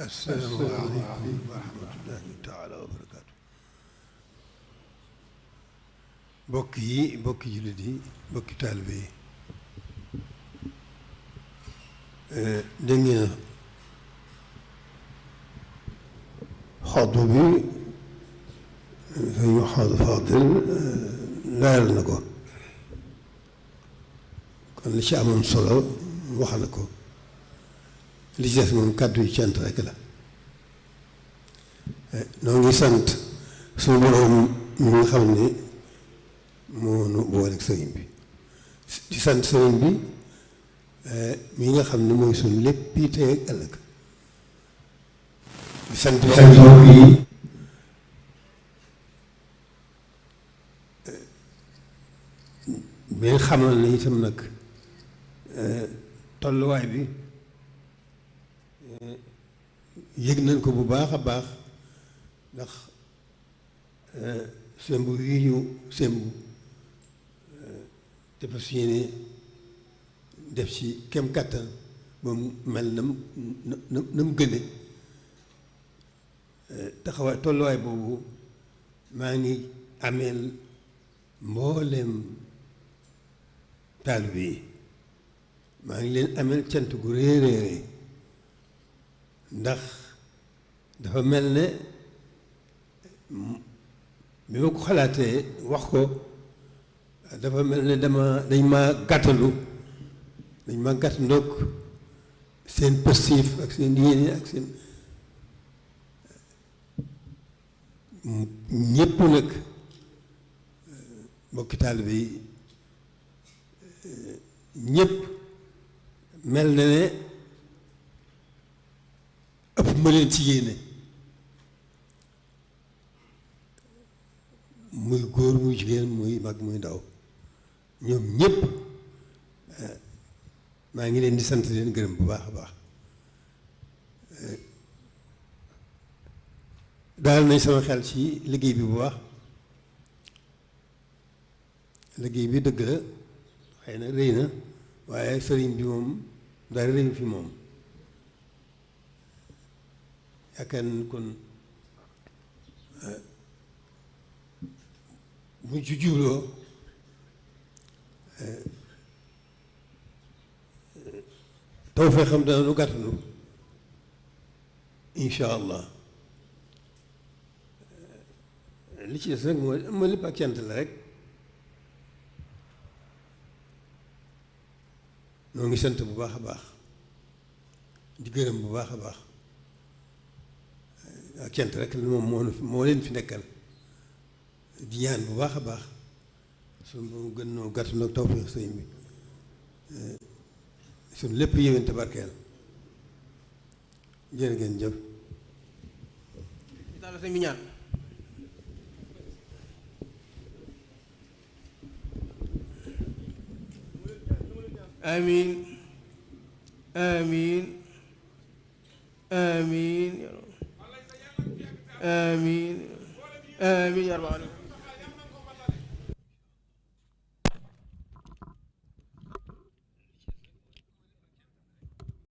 asalaamaaleykum wa rahmatullahi taala wa barakaatu. mbokk yi mbokki jullit yi mbokki taalibe yi dégg ngeen xutba bi sëñ Mouhamadou Fadil leeral na ko kon li ci amoon solo wax na ko li ci des moom kàddu yu cant rek la. noo ngi sant suñu borom mi nga xam ne moo nu booleeg sëriñ bi di sant sëriñ bi mi nga xam ne mooy suñu lépp yi tey ak ëllëg di sant mbokk yi bi nga xamal ne itam nag tolluwaay bi yëg nañ ko bu baax a baax ndax sembu yi ñu sembu dafa su yéene def ci kem kàttan ba mu mel na mu gëne taxawaay tolluwaay boobu maa ngi ameel mbooleem taalibe yi maa ngi leen ameel cant gu réeréeré ndax dafa mel ne bi ma ko xalaatee wax ko dafa mel ne dañ ma gàttalu dañ ma gàttandoog seen positif ak seen yéene ak seen ñépp nag mbokki taalibe yi ñépp mel na ne ëpp ma leen ci yéene muy góor muy jigéen muy mag muy ndaw ñoom ñépp maa ngi leen di sant leen gërëm bu baax a baax daal nañ sama xel ci liggéey bi bu baax liggéey bi dëgg la xëy na rëy na waaye sëriñ bi moom dara rëyu fi moom yaakaar na kon bu ci jubloo taw fee xam dana nu gàttanu incha allah li ci des nag mooy lépp ak cant la rek noo ngi sant bu baax a baax di gërëm bu baax a baax ak cant rek moom moo leen fi nekkal di ñaan bu baax a baax suñu moom gën noo gàttu nag tawfeex sëñ bi suñu lépp yéwén tabarkeel jërë ngeen jëf daal sëñ bi ñaan amiin amiin amiin amiin amiin ya rabbal aalamiin